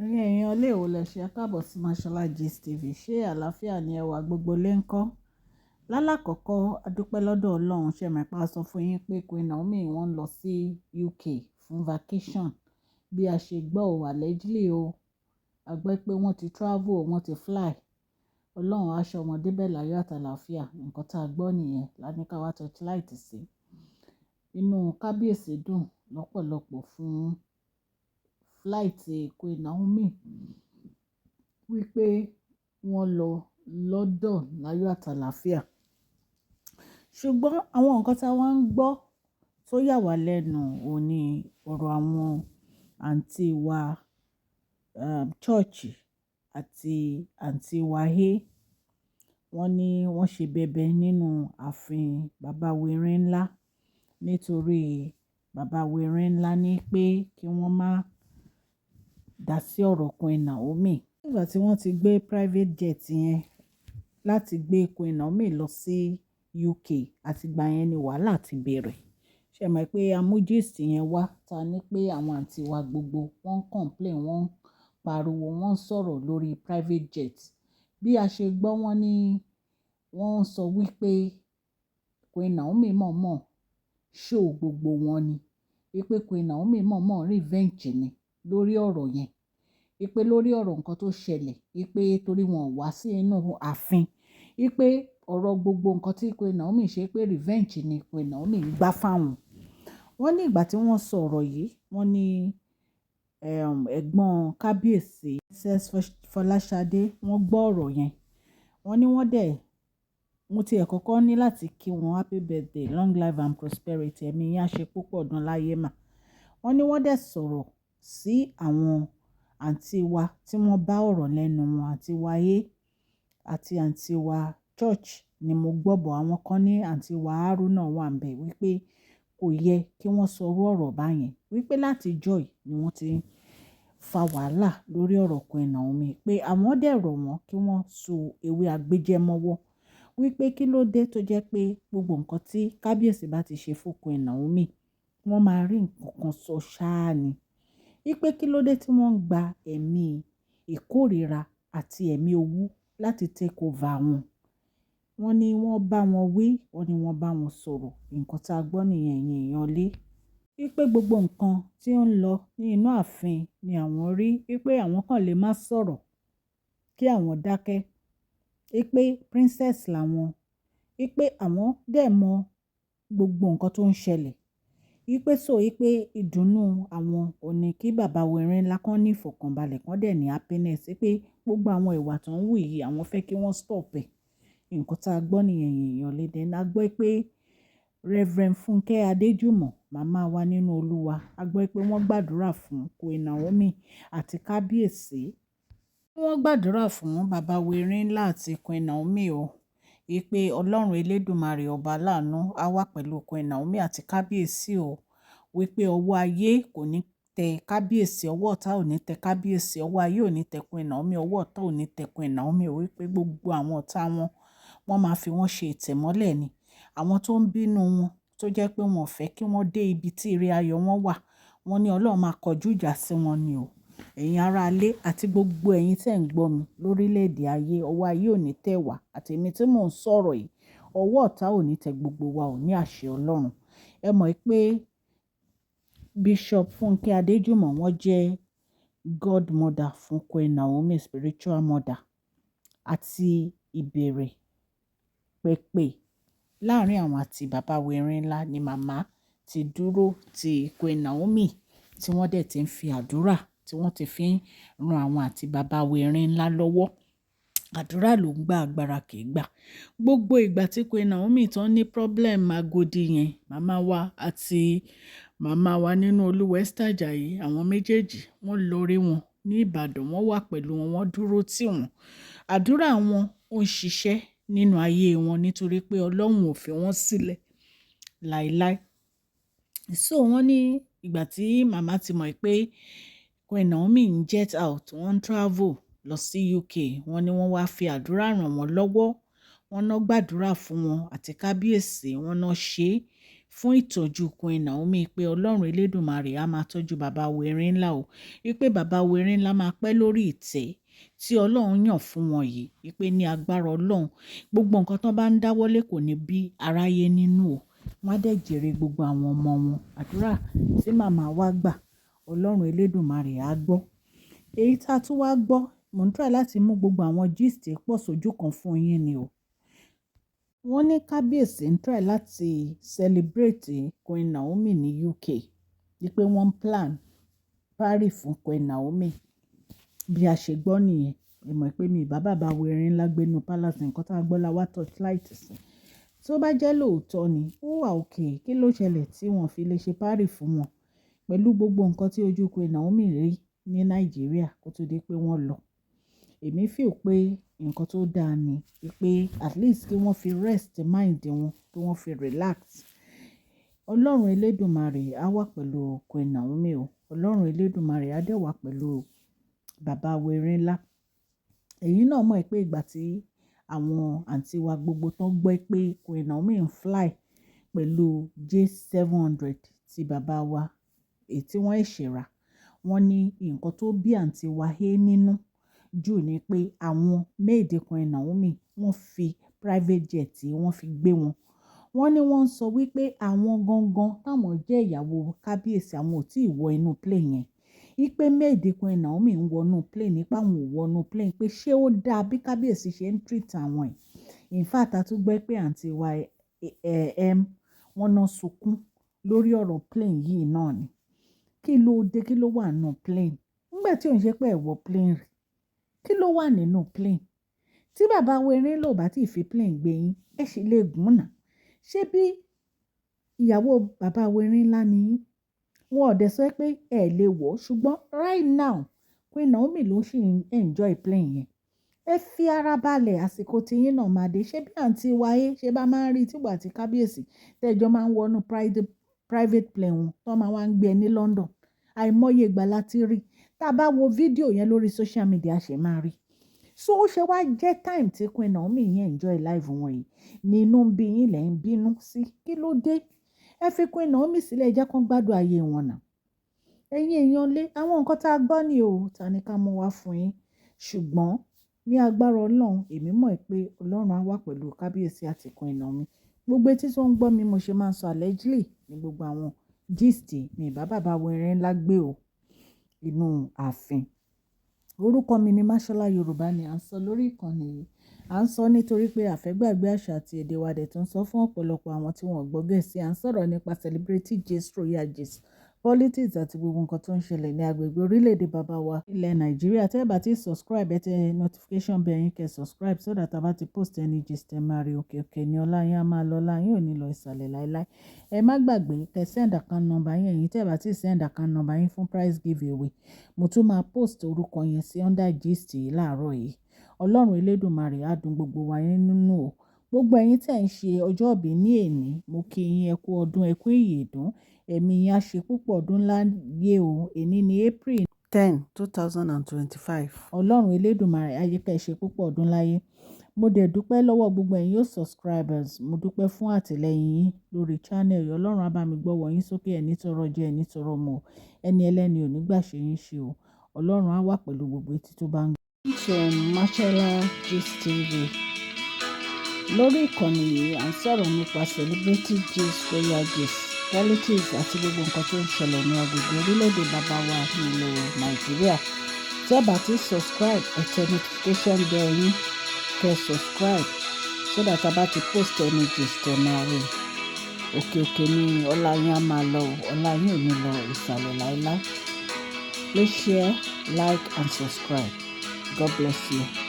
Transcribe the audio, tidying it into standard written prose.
Ẹ̀yin èèyàn ilé ìwò lẹ ṣe káàbọ̀ sí Mashola Gist TV. Ṣé àlàáfíà ni ẹwà gbogbo lè ń kọ́? Lálàkọ́kọ́, a dúpẹ́ lọ́dọ̀ Ọlọ́run. Ṣe mọ̀ pé a sọ fún yín pé Queen Naomi wọ́n lọ sí UK fún vacation. Bí a ṣe gbọ́ ò, allegedly o, a gbọ́ pé wọ́n ti travel, wọ́n ti fly. Ọlọ́run á ṣọ́ wọn débẹ̀ láyọ̀ àtàlàáfíà. Nǹkan tá a gbọ́ nìyẹn. La ní ká wá torchlight sí. Inú kábíyèsí dùn lọ́pọ̀lọpọ̀ fún flight Queen Naomi wípé wọ́n lọ London láyọ̀ àtàlàáfíà. Ṣùgbọ́n àwọn nǹkan tí a wá ń gbọ́ tó yà wá lẹ́nu òun ní ọ̀rọ̀ àwọn àǹtí wa church àti àǹtí wa A. Wọ́n ní wọ́n ṣe bẹbẹ nínú ààfin bàbá Ńlá nítorí bàbá Ńlá ní pé kí wọ́n má dá sí ọ̀rọ̀ Queen Naomi. Nígbà tí wọ́n ti gbé private jet yẹn láti gbé Queen Naomi lọ sí UK, àti ìgbà yẹn ni wàhálà ti bẹ̀rẹ̀. Ṣé ẹ mọ̀ pé a mú gist yẹn wá, ta ní pé àwọn àǹtí wa gbogbo wọ́n complain, wọ́n pariwo, wọ́n ń sọ̀rọ̀ lórí private jet. Bí a ṣe gbọ́, wọ́n ní wọ́n sọ wípé Queen Naomi mọ̀ọ́mọ̀ show gbogbo wọn ni. Wípé Queen Naomi mọ̀ọ́mọ̀ revenge ni lórí ọ̀rọ̀ yẹn. Wípé lórí ọ̀rọ̀ nǹkan tó ṣẹlẹ̀, wípé torí wọn ò wá sí inú ààfin, wípé ọ̀rọ̀ gbogbo nǹkan tí Queen Naomi ṣe, pé revenge ni Queen Naomi ń gbá fáwọn. Wọ́n ní ìgbà tí wọ́n sọ ọ̀rọ̀ yìí, wọ́n ní ẹ̀gbọ́n kábíyèsí, Princess Fọláṣadé, wọ́n gbọ́ ọ̀rọ̀ yẹn. Wọ́n ní wọ́n dẹ̀, mo ti ẹ̀ kọ́kọ́ ní láti kí wọn happy birthday, long life and prosperity, ẹ̀mí yín á ṣe púpọ̀ ọdún láyé mà. Wọ́n ní wọ́n dẹ̀ sọ̀rọ̀ sí àwọn àǹtí wa tí wọ́n bá ọ̀rọ̀ lẹ́nu wọn, àǹtí wa A àti àǹtí wa church ni mo gbọ́ bọ̀. Àwọn kan ní àǹtí wa Haruna wà níbẹ̀, wípé kò yẹ kí wọ́n sọ irú ọ̀rọ̀ báyẹn. Wípé láti ọjọ́ yìí ni wọ́n ti ń fa wàhálà lórí ọ̀rọ̀ Queen Naomi, pé àwọn dẹ̀ rọ̀ wọ́n kí wọ́n so ewé agbéjẹ́ mọ́wọ́. Wípé kí ló dé tó jẹ́ pé gbogbo nǹkan tí kábíyèsí bá ti ṣe fún Queen Naomi, wọ́n máa rí nǹkan kan sọ ṣáá ni. Wípé kí ló dé tí wọ́n ń gba ẹ̀mí ìkórìíra àti ẹ̀mí owú láti take over wọn. Wọ́n ní wọ́n bá wọn wí, wọ́n ní wọ́n bá wọn sọ̀rọ̀. Nǹkan tí a gbọ́ nìyẹn, ẹ̀yin èèyàn lé. Wípé gbogbo nǹkan tí ó ń lọ ní inú ààfin ni àwọn rí, wípé àwọn kan lè máa sọ̀rọ̀ kí àwọn dákẹ́. Wípé princess làwọn, wípé àwọn dẹ̀ mọ gbogbo nǹkan tó ń ṣẹlẹ̀. Wípé so wípé ìdùnnú àwọn ò ní kí bàbá Ńlá kan ní ìfọ̀kànbalẹ̀, kan dẹ̀ ní happiness. Wípé gbogbo àwọn ìwà tó ń wù yìí, àwọn fẹ́ kí wọ́n stop ẹ̀. Nǹkan tí a gbọ́ nìyẹn, ẹ̀yin èèyàn lé. Then a gbọ́ pé Reverend Funke Adéjùmọ̀, màmá wa nínú Olúwa, a gbọ́ pé wọ́n gbàdúrà fún Queen Naomi àti kábíyèsí. Wọ́n gbàdúrà fún bàbá Ńlá àti Queen Naomi o. Wípé Ọlọ́run elédùmarè ọba aláàánú á wà pẹ̀lú Queen Naomi àti kábíyèsí o. Wípé ọwọ́ ayé kò ní tẹ kábíyèsí, ọwọ́ ọ̀tá ò ní tẹ kábíyèsí, ọwọ́ ayé ò ní tẹ Queen Naomi, ọwọ́ ọ̀tá ò ní tẹ Queen Naomi. Wípé gbogbo àwọn ọ̀tá wọn, wọ́n máa fi wọ́n ṣe ìtẹ̀mọ́lẹ̀ ni. Àwọn tó ń bínú wọn, tó jẹ́ pé wọ́n ò fẹ́ kí wọ́n dé ibi tí ire ayọ̀ wọn wà, wọ́n ní Ọlọ́run máa kọjú ìjà sí wọn ni o. Ẹ̀yin ará ilé àti gbogbo ẹ̀yin tí ẹ̀ ń gbọ́ mi lórílẹ̀ èdè ayé, ọwọ́ ayé ò ní tẹ̀ wá àti èmi tí mò ń sọ̀rọ̀ yìí, ọwọ́ ọ̀tá ò ní tẹ gbogbo wa ò ní àṣẹ Ọlọ́run. Ẹ mọ̀ pé Bishop Funke Adéjùmọ̀, wọ́n jẹ́ godmother fún Queen Naomi, spiritual mother, àti ìbẹ̀rẹ̀ pẹ̀pẹ̀ láàárín àwọn àti bàbá Ńlá ni màmá ti dúró ti Queen Naomi, tí wọ́n dẹ̀ ti ń fi àdúrà tí wọ́n ti fi ń ran àwọn àti bàbá Ńlá lọ́wọ́. Àdúrà ló ń gba, agbára kì í gbà. Gbogbo ìgbà tí Queen Naomi tán ní problem Agodi yẹn, màmá wa àti màmá wa nínú Olúwa Esther Ajayi, àwọn méjèèjì wọ́n lọ rí wọn ní Ìbàdàn, wọ́n wà pẹ̀lú wọn, wọ́n dúró tì wọ́n. Àdúrà wọn ó ń ṣiṣẹ́ nínú ayé wọn nítorí pé Ọlọ́run ò fi wọ́n sílẹ̀ láíláí. So wọ́n ní ìgbà tí màmá ti mọ̀ pé Queen Naomi ń jet out, wọ́n ń travel lọ sí UK, wọ́n ní wọ́n wá fi àdúrà ràn wọ́n lọ́wọ́. Wọ́n náà gbàdúrà fún wọn àti kábíyèsí, wọ́n náà ṣe Fún ìtọ́jú Queen Naomi, pé Ọlọ́run Elédùmarè á máa tọ́jú bàbá wa Erin Ńlá o, wípé bàbá wa Erin Ńlá máa pẹ́ lórí ìtẹ́ tí Ọlọ́run yàn fún wọn yìí, wípé ní agbára Ọlọ́run, gbogbo nǹkan tó bá ń dáwọ́lé kò ní bí aráyé nínú o. Wọ́n á dẹ̀ jèrè gbogbo àwọn ọmọ wọn. Àdúrà tí màmá wa gbà, Ọlọ́run Elédùmarè á gbọ́. Èyí tá a tún wá gbọ́, mò ń try láti mú gbogbo àwọn gist pọ̀ sójú kan fún yín ni o. Wọ́n ní kábíyèsí ń try láti celebrate Queen Naomi ní UK, wípé wọ́n plan party fún Queen Naomi. Bí a ṣe gbọ́ nìyẹn. Ẹ mọ̀ pé mi bá bàbá wa Erin Ńlá gbé inú palace, nǹkan tá a gbọ́ la wá torchlight sí. Tí ó bá jẹ́ lóòótọ́ ni, ó wà okay. Kí ló ṣẹlẹ̀ tí wọ́n fi lè ṣe party fún wọn pẹ̀lú gbogbo nǹkan tí ojú Queen Naomi rí ní Nàìjíríà kó tó di pé wọ́n lọ? Èmi feel pé nǹkan tó dáa ni wípé at least kí wọ́n fi rest mind wọn, kí wọ́n fi relax. Ọlọ́run Elédùmarè á wà pẹ̀lú Queen Naomi o. Ọlọ́run Elédùmarè á dẹ̀ wà pẹ̀lú bàbá wa Erin Ńlá. Ẹ̀yin náà mọ̀ pé ìgbà tí àwọn àǹtí wa gbogbo tó gbọ́ pé Queen Naomi ń fly pẹ̀lú J700 tí bàbá wa, èyí tí wọ́n ṣẹ̀ rà, wọ́n ní nǹkan tó bí àǹtí wa hé nínú jù ni pé àwọn maid Queen Naomi, wọ́n fi private jet, wọ́n fi gbé wọn. Wọ́n ní wọ́n ń sọ wípé àwọn gangan táwọn jẹ́ ìyàwó kábíyèsí, àwọn ò tí ì wọ inú plane yẹn. Wípé maid Queen Naomi ń wọnú plane, nípa àwọn ò wọnú plane, pé ṣé ó dáa bí kábíyèsí ṣe ń treat àwọn ẹ̀. In fact, a tún gbọ́ pé àǹtí wa wọ́n náà sunkún lórí ọ̀rọ̀ plane yìí náà ni. Kí ló dé? Kí ló wà nínú plane? Nígbà tí ò ń ṣe pé ẹ wọ plane rí. Kí ló wà nínú plane? Tí bàbá wa Erin ò bá tí fi plane gbé yín, ẹ sì lè gùn náà. Ṣé bí ìyàwó bàbá wa Erin Ńlá ni yín? Wọn ò dẹ̀ sọ pé ẹ lè wọ̀, ṣùgbọ́n right now, Queen Naomi ló ṣì ń enjoy plane yẹn. Ẹ fi ara balẹ̀, àsìkò tí yín náà máa dé. Ṣé bí àǹtí wa ṣé bá máa ń rí tígbà tí kábíyèsí tẹ́jọ́ máa ń wọnú private plane wọn tó máa wá ń gbé ẹ ní London. Àìmọye ìgbà láti rí. Tá a bá wo fídíò yẹn lórí social media, ṣe máa rí. So ó ṣe wá jẹ́ time tí Queen Naomi yẹn enjoy life wọn yìí ní inú ń bí yín lẹ́ ń bínú sí. Kí ló dé? Ẹ fi Queen Naomi sílẹ̀, jẹ́ kó gbádùn ayé wọn náà. Ẹ̀yin èèyàn lé, àwọn nǹkan tá a gbọ́ ni o, ta ni ká mú wá fún yín. Ṣùgbọ́n ní agbára Ọlọ́run, èmi mọ̀ pé Ọlọ́run á wà pẹ̀lú kábíyèsí àti Queen Naomi. Gbogbo etí tó ń gbọ́ mi, mo ṣe máa ń sọ, allegedly ní gbogbo àwọn gist mi bá bàbá wa Erin Ńlá gbé o inú ààfin. Orúkọ mi ni Mashola. Yorùbá ni à ń sọ lórí ìkànnì yìí. À ń sọ nítorí pé a fẹ́ gbàgbé àṣà àti èdè wa dẹ̀ tún sọ fún ọ̀pọ̀lọpọ̀ àwọn tí wọ́n gbọ́ Gẹ̀ẹ́sì. À ń sọ̀rọ̀ nípa celebrity gist, royal gist, politics àti gbogbo nǹkan tó ń ṣẹlẹ̀ ní agbègbè orílẹ̀-èdè bàbá wa ilẹ̀ Nàìjíríà. Tẹ́ ẹ bá ti subscribe, ẹ tẹ notification bell yín, kẹ́ subscribe so that a bá ti post any gist, ẹ máa rí. Òkè òkè ní ọlá yín á máa lọ, ọlá yín ò ní lọ ìsàlẹ̀ láíláí. Ẹ má gbàgbé kẹ́ send account number yín. Ẹ̀yin tẹ́ ẹ bá ti send account number yín fún prize giveaway, mo tún máa post orúkọ yẹn sí under gist yìí láàárọ̀ yìí. Ọlọ́run Elédùmarè á dùn gbogbo wa yín nínú o. Gbogbo ẹ̀yin tí ẹ̀ ń ṣe ọjọ́ ìbí ní èní, mo kí yín, ẹ kú ọdún, ẹ kú ìyèdún. Ẹ̀mí yín á ṣe púpọ̀ ọdún láyé o. Èní ní April 10, 2025. Ọlọ́run Elédùmarè á jẹ́ kí ẹ ṣe púpọ̀ ọdún láyé. Mo dẹ̀ dúpẹ́ lọ́wọ́ gbogbo ẹ̀yin yóò subscribers. Mo dúpẹ́ fún àtìlẹ́yìn yín lórí channel yìí. Ọlọ́run á bá mi gbọ́wọ́ yín sókè, ẹ ní tọrọ jẹ, ẹ ní tọrọ mu. Ẹni ẹlẹ́ni ò ní gbà ṣe yín ṣe o. Ọlọ́run á wà pẹ̀lú gbogbo etí tó bá ń gbọ́. To Mashola Gist TV. Lórí ìkànnì yìí, à ń sọ̀rọ̀ nípa celebrity gist, royal gist, politics àti gbogbo nǹkan tó ń ṣẹlẹ̀ ní agbègbè orílẹ̀-èdè bàbá wa ní ilẹ̀ Nàìjíríà. Tí ẹ bá ti subscribe, ẹ tẹ notification bell yín, kẹ́ subscribe so that a bá ti post any gist, ẹ máa rí. Òkè òkè ni ọlá yín á máa lọ, ọlá yín ò ní lọ ìsàlẹ̀ láíláí. Please share, like and subscribe. God bless you.